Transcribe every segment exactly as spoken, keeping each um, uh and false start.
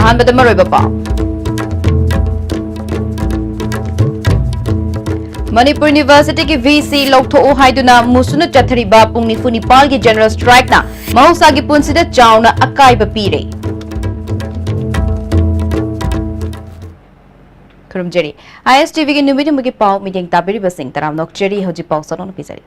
ꯑꯍꯥꯟꯕꯗ ꯃꯔꯨꯑꯣꯏꯕ ꯄꯥꯎ꯫ ꯃꯅꯤꯄꯨꯔ ꯌꯨꯅꯤꯚꯔꯁꯤꯇꯤꯒꯤ ꯚꯤ ꯁꯤ ꯂꯧꯊꯣꯛꯎ ꯍꯥꯏꯗꯨꯅ ꯃꯨꯁꯨꯅ ꯆꯠꯊꯔꯤꯕ ꯄꯨꯡ ꯅꯤꯐꯨ ꯅꯤꯄꯥꯜꯒꯤ ꯖꯦꯅꯔꯦꯜ ꯁ꯭ꯇ꯭ꯔꯥꯏꯛꯅ ꯃꯍꯧꯁꯥꯒꯤ ꯄꯨꯟꯁꯤꯗ ꯆꯥꯎꯅ ꯑꯀꯥꯏꯕ ꯄꯤꯔꯦ꯫ ꯈꯨꯔꯨꯝꯖꯔꯤ꯫ ꯑꯥꯏ ꯑꯦꯁ ꯇꯤ ꯚꯤꯒꯤ ꯅꯨꯃꯤꯠ ꯑꯃꯒꯤ ꯄꯥꯎ ꯃꯤꯠꯌꯦꯡ ꯇꯥꯕꯤꯔꯤꯕꯁꯤꯡ ꯇꯔꯥꯝꯅ ꯑꯣꯛꯆꯔꯤ꯫ ꯍꯧꯖꯤꯛ ꯄꯥꯎ ꯆꯥꯎꯔꯥꯛꯅ ꯄꯤꯖꯔꯤ꯫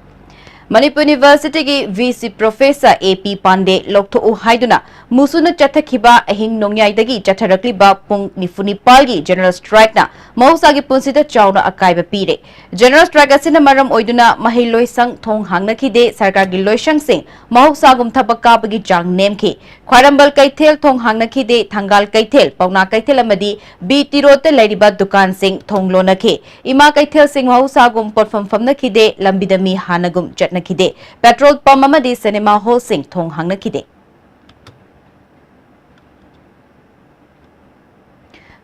ꯃꯅꯤꯄꯨꯔ ꯌꯨꯅꯤꯚꯔꯁꯤꯇꯤꯒꯤ ꯚꯤ ꯁꯤ ꯄ꯭ꯔꯣꯐꯦꯁꯔ ꯑꯦ ꯄꯤ ꯄꯥꯟꯗꯦ ꯂꯧꯊꯣꯛꯎ ꯍꯥꯏꯗꯨꯅ ꯃꯨꯁꯨꯅ ꯆꯠꯊꯈꯤꯕ ꯑꯍꯤꯡ ꯅꯣꯡꯌꯥꯏꯗꯒꯤ ꯆꯠꯊꯔꯛꯂꯤꯕ ꯄꯨꯡ ꯅꯤꯐꯨ ꯅꯤꯄꯥꯜꯒꯤ ꯖꯦꯅꯔꯦꯜ ꯁ꯭ꯇ꯭ꯔꯥꯏꯛꯅ ꯃꯍꯧꯁꯥꯒꯤ ꯄꯨꯟꯁꯤꯗ ꯆꯥꯎꯅ ꯑꯀꯥꯏꯕ ꯄꯤꯔꯦ꯫ ꯖꯦꯅꯔꯦꯜ ꯁ꯭ꯇ꯭ꯔꯥꯏꯛ ꯑꯁꯤꯅ ꯃꯔꯝ ꯑꯣꯏꯗꯨꯅ ꯃꯍꯩ ꯂꯣꯏꯁꯪ ꯊꯣꯡ ꯍꯥꯡꯅꯈꯤꯗꯦ, ꯁꯔꯀꯥꯔꯒꯤ ꯂꯣꯏꯁꯪꯁꯤꯡ ꯃꯍꯧꯁꯥꯒꯨꯝ ꯊꯕꯛ ꯀꯥꯕꯒꯤ ꯆꯥꯡ ꯅꯦꯝꯈꯤ꯫ ꯈ꯭ꯋꯥꯏꯔꯝꯕꯟ ꯀꯩꯊꯦꯜ ꯊꯣꯡ ꯍꯥꯡꯅꯈꯤꯗꯦ, ꯊꯪꯒꯥꯜ ꯀꯩꯊꯦꯜ, ꯄꯥꯎꯅꯥ ꯀꯩꯊꯦꯜ ꯑꯃꯗꯤ ꯕꯤ ꯇꯤ ꯔꯣꯗꯇ ꯂꯩꯔꯤꯕ ꯗꯨꯀꯥꯟꯁꯤꯡ ꯊꯣꯡ ꯂꯣꯟꯅꯈꯤ꯫ ꯏꯃꯥ ꯀꯩꯊꯦꯜꯁꯤꯡ ꯃꯍꯧꯁꯥꯒꯨꯝ ꯄꯣꯠꯐꯝ ꯐꯝꯅꯈꯤꯗꯦ, ꯂꯝꯕꯤꯗ ꯃꯤ ꯍꯥꯟꯅꯒꯨꯝ ꯆꯠꯅꯈꯤꯗꯦ꯫ ꯄꯦꯇ꯭ꯔꯣꯜ ꯄꯝꯞ ꯑꯃꯗꯤ ꯁꯤꯅꯦꯃꯥ ꯍꯣꯜꯁꯤꯡ ꯊꯣꯡ ꯍꯥꯡꯅꯈꯤꯗꯦ꯫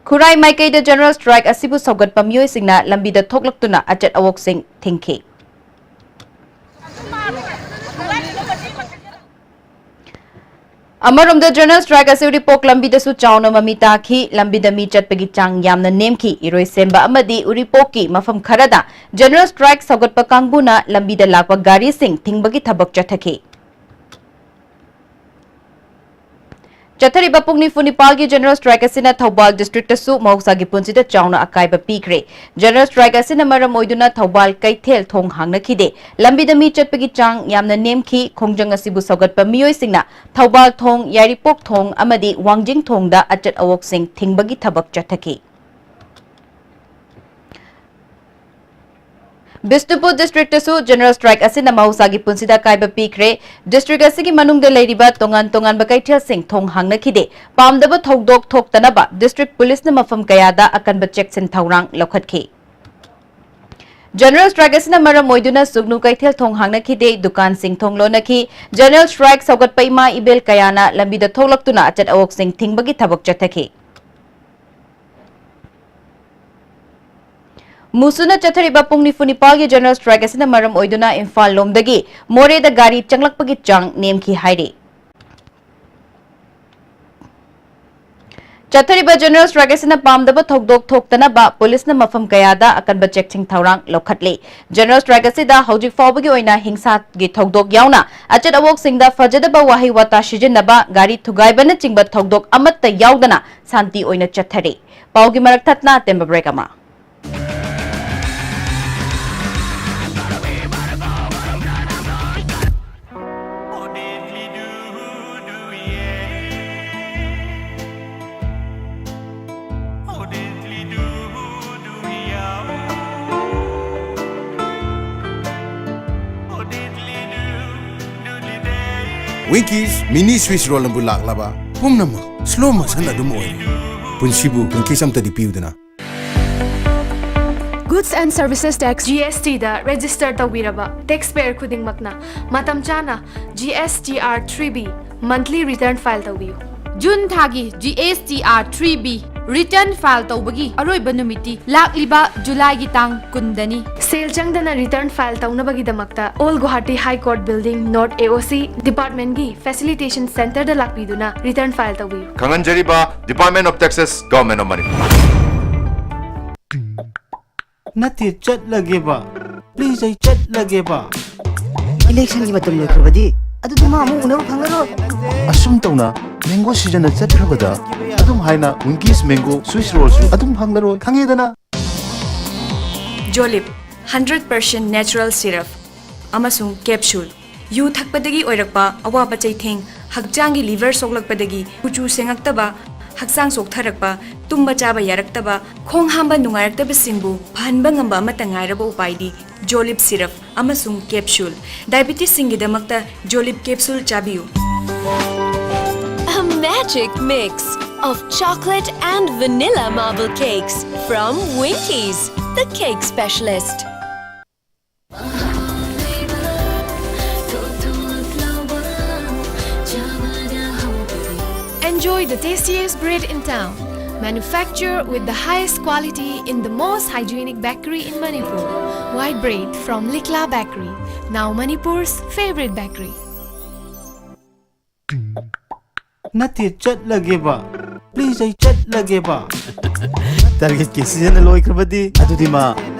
ꯈꯨꯔꯥꯏ ꯃꯥꯏꯀꯩꯗ ꯖꯦꯅꯔꯦꯜ ꯁ꯭ꯇ꯭ꯔꯥꯏꯛ ꯑꯁꯤꯕꯨ ꯁꯧꯒꯠꯄ ꯃꯤꯑꯣꯏꯁꯤꯡꯅ ꯂꯝꯕꯤꯗ ꯊꯣꯛꯂꯛꯇꯨꯅ ꯑꯆꯠ ꯑꯋꯣꯛꯁꯤꯡ ꯊꯤꯡꯈꯤ꯫ ꯑꯃꯔꯣꯝꯗ ꯖꯦꯅꯔꯦꯜ ꯁ꯭ꯇ꯭ꯔꯥꯏꯛ ꯑꯁꯤ ꯎꯔꯤꯄꯣꯛ ꯂꯝꯕꯤꯗꯁꯨ ꯆꯥꯎꯅ ꯃꯃꯤ ꯇꯥꯈꯤ꯫ ꯂꯝꯕꯤꯗ ꯃꯤ ꯆꯠꯄꯒꯤ ꯆꯥꯡ ꯌꯥꯝꯅ ꯅꯦꯝꯈꯤ꯫ ꯏꯔꯣꯏꯁꯦꯝꯕ ꯑꯃꯗꯤ ꯎꯔꯤꯄꯣꯛꯀꯤ ꯃꯐꯝ ꯈꯔꯗ ꯖꯦꯅꯔꯦꯜ ꯁ꯭ꯇ꯭ꯔꯥꯏꯛ ꯁꯧꯒꯠꯄ ꯀꯥꯡꯕꯨꯅ ꯂꯝꯕꯤꯗ ꯂꯥꯛꯄ ꯒꯥꯔꯤꯁꯤꯡ ꯊꯤꯡꯕꯒꯤ ꯊꯕꯛ ꯆꯠꯊꯈꯤ꯫ ꯆꯠꯊꯔꯤꯕ ꯄꯨꯡ ꯅꯤꯐꯨ ꯅꯤꯄꯥꯜꯒꯤ ꯖꯦꯅꯔꯦꯜ ꯁ꯭ꯇ꯭ꯔꯥꯏꯛ ꯑꯁꯤꯅ ꯊꯧꯕꯥꯜ ꯗꯤꯁꯇ꯭ꯔꯤꯛꯇꯁꯨ ꯃꯍꯧꯁꯥꯒꯤ ꯄꯨꯟꯁꯤꯗ ꯆꯥꯎꯅ ꯑꯀꯥꯏꯕ ꯄꯤꯈ꯭ꯔꯦ꯫ ꯖꯦꯅꯔꯦꯜ ꯁ꯭ꯇ꯭ꯔꯥꯏꯛ ꯑꯁꯤꯅ ꯃꯔꯝ ꯑꯣꯏꯗꯨꯅ ꯊꯧꯕꯥꯜ ꯀꯩꯊꯦꯜ ꯊꯣꯡ ꯍꯥꯡꯅꯈꯤꯗꯦ꯫ ꯂꯝꯕꯤꯗ ꯃꯤ ꯆꯠꯄꯒꯤ ꯆꯥꯡ ꯌꯥꯝꯅ ꯅꯦꯝꯈꯤ꯫ ꯈꯣꯡꯖꯪ ꯑꯁꯤꯕꯨ ꯁꯧꯒꯠꯄ ꯃꯤꯑꯣꯏꯁꯤꯡꯅ ꯊꯧꯕꯥꯜ ꯊꯣꯡ, ꯌꯥꯏꯔꯤꯄꯣꯛ ꯊꯣꯡ ꯑꯃꯗꯤ ꯋꯥꯡꯖꯤꯡ ꯊꯣꯡꯗ ꯑꯆꯠ ꯑꯋꯣꯛꯁꯤꯡ ꯊꯤꯡꯕꯒꯤ ꯊꯕꯛ ꯆꯠꯊꯈꯤ꯫ ꯕꯤꯁꯅꯨꯄꯨꯔ ꯗꯤꯁꯇ꯭ꯔꯤꯛꯇꯁꯨ ꯖꯦꯅꯔꯦꯜ ꯁ꯭ꯇ꯭ꯔꯥꯏꯛ ꯑꯁꯤꯅ ꯃꯍꯧꯁꯥꯒꯤ ꯄꯨꯟꯁꯤꯗ ꯑꯀꯥꯏꯕ ꯄꯤꯈ꯭ꯔꯦ꯫ ꯗꯤꯁꯇ꯭ꯔꯤꯛ ꯑꯁꯤꯒꯤ ꯃꯅꯨꯡꯗ ꯂꯩꯔꯤꯕ ꯇꯣꯉꯥꯟ ꯇꯣꯉꯥꯟꯕ ꯀꯩꯊꯦꯜꯁꯤꯡ ꯊꯣꯡ ꯍꯥꯡꯅꯈꯤꯗꯦ꯫ ꯄꯥꯝꯗꯕ ꯊꯧꯗꯣꯛ ꯊꯣꯛꯇꯅꯕ ꯗꯤꯁꯇ꯭ꯔꯤꯛ ꯄꯨꯂꯤꯁꯅ ꯃꯐꯝ ꯀꯌꯥꯗ ꯑꯀꯟꯕ ꯆꯦꯛꯁꯤꯟ ꯊꯧꯔꯥꯡ ꯂꯧꯈꯠꯈꯤ꯫ ꯖꯦꯅꯔꯦꯜ ꯁ꯭ꯇ꯭ꯔꯥꯏꯛ ꯑꯁꯤꯅ ꯃꯔꯝ ꯑꯣꯏꯗꯨꯅ ꯁꯨꯒꯅꯨ ꯀꯩꯊꯦꯜ ꯊꯣꯡ ꯍꯥꯡꯅꯈꯤꯗꯦ, ꯗꯨꯀꯥꯟꯁꯤꯡ ꯊꯣꯡ ꯂꯣꯟꯅꯈꯤ꯫ ꯖꯦꯅꯔꯦꯜ ꯁ꯭ꯇ꯭ꯔꯥꯏꯛ ꯁꯧꯒꯠꯄ ꯏꯃꯥ ꯏꯕꯦꯜ ꯀꯌꯥꯅ ꯂꯝꯕꯤꯗ ꯊꯣꯛꯂꯛꯇꯨꯅ ꯑꯆꯠ ꯑꯋꯣꯛꯁꯤꯡ ꯊꯤꯡꯕꯒꯤ ꯊꯕꯛ ꯆꯠꯊꯈꯤ꯫ ꯃꯨꯁꯨꯅ ꯆꯠꯊꯔꯤꯕ ꯄꯨꯡ ꯅꯤꯐꯨ ꯅꯤꯄꯥꯜꯒꯤ ꯖꯦꯅꯔꯦꯜ ꯁ꯭ꯇ꯭ꯔꯥꯏꯛ ꯑꯁꯤꯅ ꯃꯔꯝ ꯑꯣꯏꯗꯨꯅ ꯏꯝꯐꯥꯜ ꯂꯣꯝꯗꯒꯤ ꯃꯣꯔꯦꯗ ꯒꯥꯔꯤ ꯆꯪꯂꯛꯄꯒꯤ ꯆꯥꯡ ꯅꯦꯝꯈꯤ ꯍꯥꯏꯔꯤ꯫ ꯆꯠꯊꯔꯤꯕ general strike ꯑꯁꯤꯅ ꯄꯥꯝꯗꯕ ꯊꯧꯗꯣꯛ ꯊꯣꯛꯇꯅꯕ ꯄꯨꯂꯤꯁꯅ ꯃꯐꯝ ꯀꯌꯥꯗ ꯑꯀꯟꯕ ꯆꯦꯛꯁꯤꯟ ꯊꯧꯔꯥꯡ ꯂꯧꯈꯠꯂꯤ꯫ General strike ꯑꯁꯤꯗ ꯍꯧꯖꯤꯛ ꯐꯥꯎꯕꯒꯤ ꯑꯣꯏꯅ ꯍꯤꯡꯁꯥꯒꯤ ꯊꯧꯗꯣꯛ ꯌꯥꯎꯅ ꯑꯆꯠ ꯑꯋꯣꯛꯁꯤꯡꯗ ꯐꯖꯗꯕ ꯋꯥꯍꯩ ꯋꯥꯇꯥ ꯁꯤꯖꯤꯟꯅꯕ, ꯒꯥꯔꯤ ꯊꯨꯒꯥꯏꯕꯅꯆꯤꯡꯕ ꯊꯧꯗꯣꯛ ꯑꯃꯠꯇ ꯌꯥꯎꯗꯅ ꯁꯥꯟꯇꯤ ꯑꯣꯏꯅ ꯆꯠꯊꯔꯤ꯫ ꯄꯥꯎꯒꯤ ꯃꯔꯛ ꯊꯠꯅ ꯑꯇꯦꯟꯕ break ꯑꯃ꯫ Winkies mini Swiss roll ꯑꯗꯨꯕꯨ ꯂꯥꯛꯂꯕ ꯄꯨꯝꯅꯃꯛ slow motion ꯑꯗꯨꯝ ꯑꯣꯏꯔꯦ꯫ ꯄꯨꯟꯁꯤꯕꯨ Winkies ꯑꯝꯇꯗꯤ ꯄꯤꯌꯨꯗꯅ꯫ Goods and Services Tax, G S T the register ꯇꯧꯕꯤꯔꯕ taxpayer ꯈꯨꯗꯤꯡꯃꯛꯅ ꯃꯇꯝ ꯆꯥꯅ G S T R three B monthly return file ꯇꯧꯕꯤꯌꯨ꯫ ꯖꯨꯟ ꯊꯥꯒꯤ G S T R three B return file ꯇꯧꯕꯒꯤ ꯑꯔꯣꯏꯕ ꯅꯨꯃꯤꯠꯇꯤ ꯂꯥꯛꯂꯤꯕ ꯖꯨꯂꯥꯏꯒꯤ ꯇꯥꯡ ꯀꯨꯟꯗꯅꯤ꯫ ꯁꯦꯜ ꯆꯪꯗꯅ return file ꯇꯧꯅꯕꯒꯤꯗꯃꯛꯇ Old Guwahati High Court Building, North A O C, department ꯀꯤ facilitation center ꯗ ꯂꯥꯛꯄꯤꯗꯨꯅ return file ꯇꯧꯕꯤꯌꯨ꯫ ꯈꯪꯍꯟꯖꯔꯤꯕ Department of Taxes, Government of Manipur꯫ ꯅꯠꯇꯦ, ꯆꯠꯂꯒꯦꯕ꯫ Please, ꯑꯩ ꯆꯠꯂꯒꯦꯕ꯫ Election ꯒꯤ ꯃꯇꯝ ꯂꯣꯏꯈ꯭ꯔꯕꯗꯤ ꯑꯗꯨꯗꯤ ꯃꯥ ꯑꯃꯨꯛ ꯎꯅꯕ ꯐꯪꯉꯔꯣꯏ꯫ ꯑꯁꯨꯝ ꯇꯧꯅ mango season ꯅ ꯆꯠꯈ꯭ꯔꯕꯗ ꯑꯗꯨꯝ ꯍꯥꯏꯅ Winkies mango Swiss roll ꯁꯨ ꯑꯗꯨꯝ ꯐꯪꯂꯔꯣꯏ, ꯈꯪꯉꯦꯗꯅ? Jolib, hundred percent natural syrup ꯑꯃꯁꯨꯡ capsule꯫ ꯌꯨ ꯊꯛꯄꯗꯒꯤ ꯑꯣꯏꯔꯛꯄ ꯑꯋꯥꯕ ꯆꯩꯊꯦꯡ, ꯍꯛꯆꯥꯡꯒꯤ liver ꯁꯣꯛꯂꯛꯄꯗꯒꯤ ꯀꯨꯆꯨ ꯁꯦꯡꯉꯛꯇꯕ, ꯍꯛꯆꯥꯡ ꯆꯣꯛꯊꯔꯛꯄ, ꯇꯨꯝꯕ ꯆꯥꯕ ꯌꯥꯔꯛꯇꯕ, ꯈꯣꯡ ꯍꯥꯝꯕ ꯅꯨꯡꯉꯥꯏꯔꯛꯇꯕꯁꯤꯡꯕꯨ ꯐꯍꯟꯕ ꯉꯝꯕ ꯑꯃꯠꯇ ꯉꯥꯏꯔꯕ ꯎꯄꯥꯏꯗꯤ Jolib syrup ꯑꯃꯁꯨꯡ capsule꯫ Diabetes ꯁꯤꯡꯒꯤꯗꯃꯛꯇ Jolib capsule ꯆꯥꯕꯤꯌꯨ꯫ A magic mix of chocolate and vanilla marble cakes from Winkies, the cake specialist. Enjoy the tastiest bread in town. Manufactured with the highest quality in the most hygienic bakery in Manipur. White bread from Likla Bakery, now Manipur's favorite bakery. ꯅꯠꯇꯦ, ꯆꯠꯂꯒꯦꯕ꯫ Please, ꯑꯩ ꯆꯠꯂꯒꯦꯕ꯫ Target ꯀꯤ season ꯂꯣꯏꯈ꯭ꯔꯕꯗꯤ ꯑꯗꯨꯗꯤ ꯃꯥ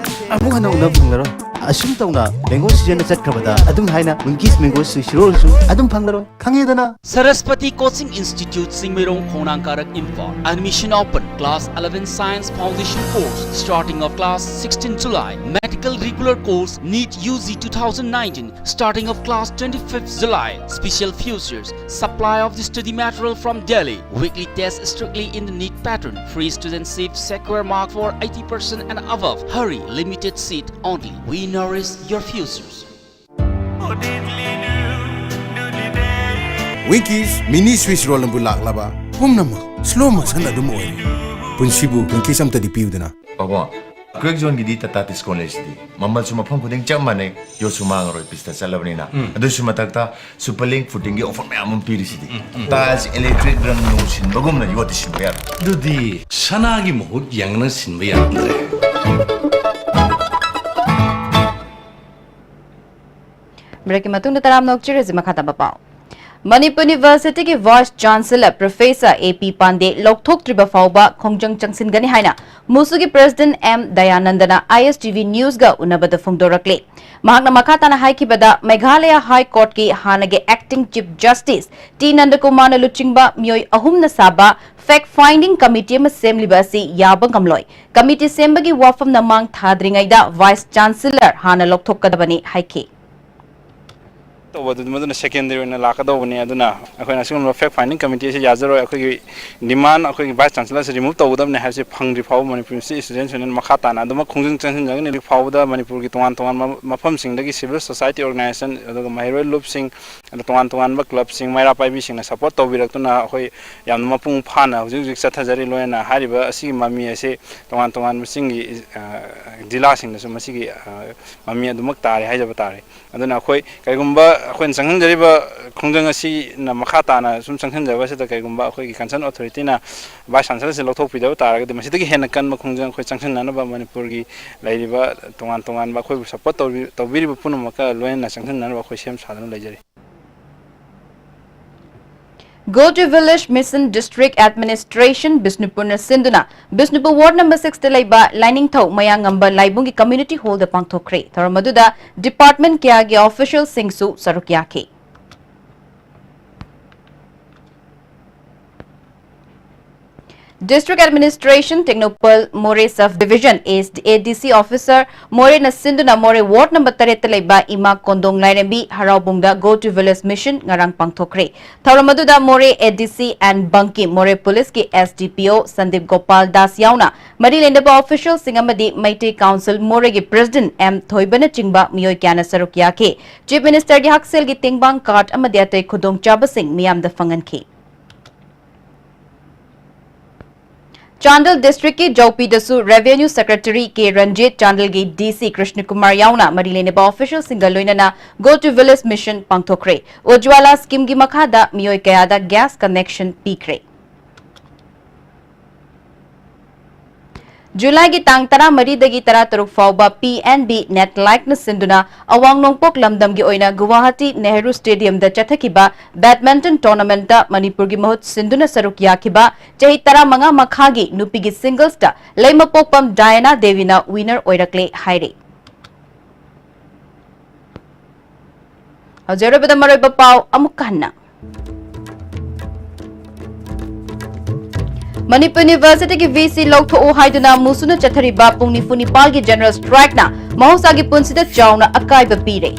ꯑꯃꯨꯛ ꯍꯟꯅ ꯎꯅꯕ ꯐꯪꯂꯔꯣꯏ꯫ ꯑꯁꯨꯝ ꯇꯧꯅ mango season ꯆꯠꯈ꯭ꯔꯕꯗ ꯑꯗꯨꯝ ꯍꯥꯏꯅ Winkies mango ꯁꯨꯏꯁꯤꯔꯣꯜꯁꯨ ꯑꯗꯨꯝ ꯐꯪꯂꯔꯣꯏ, ꯈꯪꯉꯦꯗꯅ? Saraswati Coaching Institute, ꯆꯤꯡꯃꯩꯔꯣꯡ, ꯈꯣꯡꯅꯥꯡ ꯀꯥꯔꯛ, Imphal. Admission open. Class eleven Science Foundation Course, starting of class sixteen July. Medical regular course, NEET U G two thousand nineteen, starting of class twenty-fifth July. Special features: supply of the study material from Delhi. Weekly test strictly in the NEET pattern. Free student seat, secure mark for eighty percent and above. Hurry, limited seat only. We nourish your futures. Winkies mini Swiss roll ꯑꯃꯕꯨ ꯂꯥꯛꯂꯕ ꯄꯨꯝꯅꯃꯛ slow motion ꯑꯗꯨꯝ ꯑꯣꯏꯔꯦ꯫ ꯄꯨꯟꯁꯤꯕꯨ Winkies ꯑꯝꯇꯗꯤ ꯄꯤꯌꯨꯗꯅ꯫ ꯄꯥꯕꯣ, crack zone ꯒꯤꯗꯤ Tata Tiscon ꯂꯩꯁꯤꯗꯤ꯫ ꯃꯃꯜꯁꯨ ꯃꯐꯝ ꯈꯨꯗꯤꯡ ꯆꯞ ꯃꯥꯟꯅꯩ, ꯌꯣꯠꯁꯨ ꯃꯥꯡꯉꯔꯣꯏ, ꯄꯤꯁꯇ ꯆꯠꯂꯕꯅꯤꯅ꯫ ꯎꯝ꯫ ꯑꯗꯨꯁꯨ ꯃꯊꯛꯇ Super Link footing ꯒꯤ offer ꯃꯌꯥꯝ ꯑꯃ ꯄꯤꯔꯤꯁꯤꯗꯤ꯫ ꯎꯝ, ꯎꯝ꯫ Tiles, electric ꯔꯪ ꯅꯨꯡ ꯁꯤꯟꯕꯒꯨꯝꯅ ꯌꯣꯠꯇꯤ ꯁꯤꯟꯕ ꯌꯥꯔꯦ꯫ ꯑꯗꯨꯗꯤ ꯁꯅꯥꯒꯤ ꯃꯍꯨꯠ ꯌꯥꯡꯅ ꯁꯤꯟꯕ ꯌꯥꯔꯝꯗ꯭ꯔꯦ꯫ Break ꯀꯤ ꯃꯇꯨꯡꯗ ꯇꯔꯥꯝꯅ ꯑꯣꯛꯆꯔꯁꯤ꯫ ꯃꯈꯥ ꯇꯥꯕ ꯄꯥꯎ꯫ ꯃꯅꯤꯄꯨꯔ ꯌꯨꯅꯤꯚꯔꯁꯤꯇꯤꯒꯤ Vice Chancellor Professor A P ꯄꯥꯟꯗꯦ ꯂꯧꯊꯣꯛꯇ꯭ꯔꯤꯕ ꯐꯥꯎꯕ ꯈꯣꯡꯖꯪ ꯆꯪꯁꯤꯟꯒꯅꯤ ꯍꯥꯏꯅ ꯃꯨꯁꯨꯒꯤ President M ꯗꯌꯥꯅꯟꯗꯅ I S T V News ꯒ ꯎꯅꯕꯗ ꯐꯣꯡꯗꯣꯔꯛꯂꯤ꯫ ꯃꯍꯥꯛꯅ ꯃꯈꯥ ꯇꯥꯅ ꯍꯥꯏꯈꯤꯕꯗ, ꯃꯦꯘꯥꯂꯌꯥ High Court ꯀꯤ ꯍꯥꯟꯅꯒꯤ Acting Chief Justice ꯇꯤ ꯅꯟꯗꯀꯨꯃꯥꯔꯅ ꯂꯨꯆꯤꯡꯕ ꯃꯤꯑꯣꯏ ꯑꯍꯨꯝꯅ ꯁꯥꯕ Fact Finding Committee ꯑꯃ ꯁꯦꯝꯂꯤꯕ ꯑꯁꯤ ꯌꯥꯕ ꯉꯝꯂꯣꯏ꯫ Committee ꯁꯦꯝꯕꯒꯤ ꯋꯥꯐꯝꯅ ꯃꯥꯡ ꯊꯥꯗ꯭ꯔꯤꯉꯩꯗ Vice Chancellor ꯍꯥꯟꯅ ꯂꯧꯊꯣꯛꯀꯗꯕꯅꯤ ꯍꯥꯏꯈꯤ꯫ ꯇꯧꯕ ꯑꯗꯨ ꯃꯗꯨꯅ secondary ꯑꯣꯏꯅ ꯂꯥꯛꯀꯗꯧꯕꯅꯤ꯫ ꯑꯗꯨꯅ ꯑꯩꯈꯣꯏꯅ ꯑꯁꯤꯒꯨꯝꯕ Fact Finding Committee ꯑꯁꯤ ꯌꯥꯖꯔꯣꯏ꯫ ꯑꯩꯈꯣꯏꯒꯤ demand, ꯑꯩꯈꯣꯏꯒꯤ Vice Chancellor ꯑꯁꯤ remove ꯇꯧꯒꯗꯕꯅꯤ ꯍꯥꯏꯕꯁꯤ ꯐꯪꯗ꯭ꯔꯤ ꯐꯥꯎꯕ ꯃꯅꯤꯄꯨꯔ University Students Union ꯃꯈꯥ ꯇꯥꯅ ꯑꯗꯨꯃꯛ ꯈꯣꯡꯖꯪ ꯆꯪꯁꯤꯟꯖꯒꯅꯤ꯫ ꯍꯧꯖꯤꯛ ꯐꯥꯎꯕꯗ ꯃꯅꯤꯄꯨꯔꯒꯤ ꯇꯣꯉꯥꯟ ꯇꯣꯉꯥꯟꯕ ꯃꯐꯝꯁꯤꯡꯗꯒꯤ civil society organization, ꯑꯗꯨꯒ ꯃꯍꯩꯔꯣꯏ ꯂꯨꯞꯁꯤꯡ, ꯑꯗꯨꯒ ꯇꯣꯉꯥꯟ ꯇꯣꯉꯥꯟꯕ club ꯁꯤꯡ, ꯃꯩꯔꯥ ꯄꯥꯏꯕꯤꯁꯤꯡꯅ support ꯇꯧꯕꯤꯔꯛꯇꯨꯅ ꯑꯩꯈꯣꯏ ꯌꯥꯝꯅ ꯃꯄꯨꯡ ꯐꯥꯅ ꯍꯧꯖꯤꯛ ꯍꯧꯖꯤꯛ ꯆꯠꯊꯖꯔꯤ꯫ ꯂꯣꯏꯅꯅ ꯍꯥꯏꯔꯤꯕ ꯑꯁꯤꯒꯤ ꯃꯃꯤ ꯑꯁꯤ ꯇꯣꯉꯥꯟ ꯇꯣꯉꯥꯟꯕ ꯆꯤꯡꯒꯤ, ꯑ, ꯖꯤꯂꯥꯁꯤꯡꯗꯁꯨ ꯃꯁꯤꯒꯤ, ꯑ, ꯃꯃꯤ ꯑꯗꯨꯃꯛ ꯇꯥꯔꯦ ꯍꯥꯏꯖꯕ ꯇꯥꯔꯦ꯫ ꯑꯗꯨꯅ ꯑꯩꯈꯣꯏ ꯀꯔꯤꯒꯨꯝꯕ ꯑꯩꯈꯣꯏꯅ ꯆꯪꯁꯤꯟꯖꯔꯤꯕ ꯈꯣꯡꯖꯪ ꯑꯁꯤꯅ ꯃꯈꯥ ꯇꯥꯅ ꯁꯨꯝ ꯆꯪꯁꯤꯟꯖꯕ ꯑꯁꯤꯗ ꯀꯔꯤꯒꯨꯝꯕ ꯑꯩꯈꯣꯏꯒꯤ concern authority ꯅ Vice Chancellor ꯑꯁꯤ ꯂꯧꯊꯣꯛꯄꯤꯗꯕ ꯇꯥꯔꯒꯗꯤ ꯃꯁꯤꯗꯒꯤ ꯍꯦꯟꯅ ꯀꯟꯕ ꯈꯣꯡꯖꯪ ꯑꯩꯈꯣꯏ ꯆꯪꯁꯤꯟꯅꯅꯕ ꯃꯅꯤꯄꯨꯔꯒꯤ ꯂꯩꯔꯤꯕ ꯇꯣꯉꯥꯟ ꯇꯣꯉꯥꯟꯕ ꯑꯩꯈꯣꯏꯕꯨ support ꯇꯧꯕꯤ-, ꯇꯧꯕꯤꯔꯤꯕ ꯄꯨꯝꯅꯃꯛꯀ ꯂꯣꯏꯅꯅ ꯆꯪꯁꯤꯟꯅꯅꯕ ꯑꯩꯈꯣꯏ ꯁꯦꯝ ꯁꯥꯗꯨꯅ ꯂꯩꯖꯔꯤ꯫ Go to Village Mission District Administration ꯕꯤꯁꯅꯨꯄꯨꯔꯅ ꯁꯤꯟꯗꯨꯅ ꯕꯤꯁꯅꯨꯄꯨꯔ Ward number six ꯇ ꯂꯩꯕ ꯂꯥꯏꯅꯤꯡꯊꯧ ꯃꯌꯥꯡꯉꯝꯕ ꯂꯥꯏꯕꯨꯡꯒꯤ Community Hall ꯗ ꯄꯥꯡꯊꯣꯛꯈ꯭ꯔꯦ꯫ ꯊꯧꯔꯝ ꯑꯗꯨꯗ department ꯀꯌꯥꯒꯤ official ꯁꯤꯡꯁꯨ ꯁꯔꯨꯛ ꯌꯥꯈꯤ꯫ District Administration ꯇꯦꯡꯅꯧꯄꯜ ꯃꯣꯔꯦ Sub Division A D C officer ꯃꯣꯔꯦꯅ ꯁꯤꯟꯗꯨꯅ ꯃꯣꯔꯦ Ward number ꯇꯔꯦꯠꯇ ꯂꯩꯕ ꯏꯃꯥ ꯀꯣꯟꯗꯣꯡ ꯂꯥꯏꯔꯦꯝꯕꯤ ꯍꯔꯥꯎꯕꯨꯡꯗ Go to Village Mission ꯉꯔꯥꯡ ꯄꯥꯡꯊꯣꯛꯈ꯭ꯔꯦ꯫ ꯊꯧꯔꯝ ꯑꯗꯨꯗ ꯃꯣꯔꯦ A D C and ꯕꯪꯀꯤ, ꯃꯣꯔꯦ Police ꯀꯤ S D P O Sandeep Gopal Das ꯌꯥꯎꯅ ꯃꯔꯤ ꯂꯩꯅꯕ official ꯁꯤꯡ ꯑꯃꯗꯤ ꯃꯩꯇꯩ Council ꯃꯣꯔꯦꯒꯤ President M ꯊꯣꯏꯕꯅꯆꯤꯡꯕ ꯃꯤꯑꯣꯏ ꯀꯌꯥꯅ ꯁꯔꯨꯛ ꯌꯥꯈꯤ꯫ Chief Minister ꯒꯤ ꯍꯛꯁꯦꯜꯒꯤ ꯇꯦꯡꯕꯥꯡ card ꯑꯃꯗꯤ ꯑꯇꯩ ꯈꯨꯗꯣꯡꯆꯥꯕꯁꯤꯡ ꯃꯤꯌꯥꯝꯗ ꯐꯪꯍꯟꯈꯤ꯫ ꯆꯥꯟꯗꯦꯜ district ꯀꯤ ꯖꯧꯄꯤꯗꯁꯨ Revenue Secretary K ꯔꯟꯖꯤꯠ, ꯆꯥꯟꯗꯦꯜꯒꯤ D C ꯀ꯭ꯔꯤꯁꯅ ꯀꯨꯃꯥꯔ ꯌꯥꯎꯅ ꯃꯔꯤ ꯂꯩꯅꯕ official ꯁꯤꯡꯒ ꯂꯣꯏꯅꯅ Go to Village Mission ꯄꯥꯡꯊꯣꯛꯈ꯭ꯔꯦ꯫ Ujjwala scheme ꯒꯤ ꯃꯈꯥꯗ ꯃꯤꯑꯣꯏ ꯀꯌꯥꯗ gas connection ꯄꯤꯈ꯭ꯔꯦ꯫ July ꯒꯤ ꯇꯥꯡ ꯇꯔꯥꯃꯔꯤꯗꯒꯤ ꯇꯔꯥꯇꯔꯨꯛ ꯐꯥꯎꯕ P N B NETLIKE ꯅ ꯁꯤꯟꯗꯨꯅ ꯑꯋꯥꯡ ꯅꯣꯡꯄꯣꯛ ꯂꯝꯗꯝꯒꯤ ꯑꯣꯏꯅ Guwahati Nehru Stadium ꯗ ꯆꯠꯊꯈꯤꯕ badminton tournament ꯇ ꯃꯅꯤꯄꯨꯔꯒꯤ ꯃꯍꯨꯠ ꯁꯤꯟꯗꯨꯅ ꯁꯔꯨꯛ ꯌꯥꯈꯤꯕ ꯆꯍꯤ ꯇꯔꯥꯃꯉꯥ ꯃꯈꯥꯒꯤ ꯅꯨꯄꯤꯒꯤ singles ꯇ ꯂꯩꯃꯄꯣꯛꯄꯝ ꯗꯥꯌꯥꯅꯥ ꯗꯦꯕꯤꯅ winner ꯑꯣꯏꯔꯛꯂꯦ ꯍꯥꯏꯔꯤ꯫ ꯍꯧꯖꯤꯛ ꯑꯔꯣꯏꯕꯗ ꯃꯔꯨꯑꯣꯏꯕ ꯄꯥꯎ ꯑꯃꯨꯛꯀ ꯍꯟꯅ꯫ ꯃꯅꯤꯄꯨꯔ University ꯒꯤ V C ꯂꯧꯊꯣꯛꯎ ꯍꯥꯏꯗꯨꯅ ꯃꯨꯁꯨꯅ ꯆꯠꯊꯔꯤꯕ ꯄꯨꯡ ꯅꯤꯐꯨ ꯅꯤꯄꯥꯜꯒꯤ general strike ꯅ ꯃꯍꯧꯁꯥꯒꯤ ꯄꯨꯟꯁꯤꯗ ꯆꯥꯎꯅ ꯑꯀꯥꯏꯕ ꯄꯤꯔꯦ꯫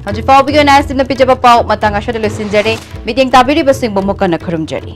ꯍꯧꯖꯤꯛ ꯐꯥꯎꯕꯒꯤ ꯑꯣꯏꯅ ꯑꯦꯁ ꯇꯤꯚꯤꯅ ꯄꯤꯖꯕ ꯄꯥꯎ ꯃꯇꯥꯡ ꯑꯁꯤꯗ ꯂꯣꯏꯁꯤꯟꯖꯔꯦ꯫ ꯃꯤꯠꯌꯦꯡ ꯇꯥꯕꯤꯔꯤꯕꯁꯤꯡꯕꯨ ꯑꯃꯨꯛ ꯍꯟꯅ ꯈꯨꯔꯨꯝꯖꯔꯤ꯫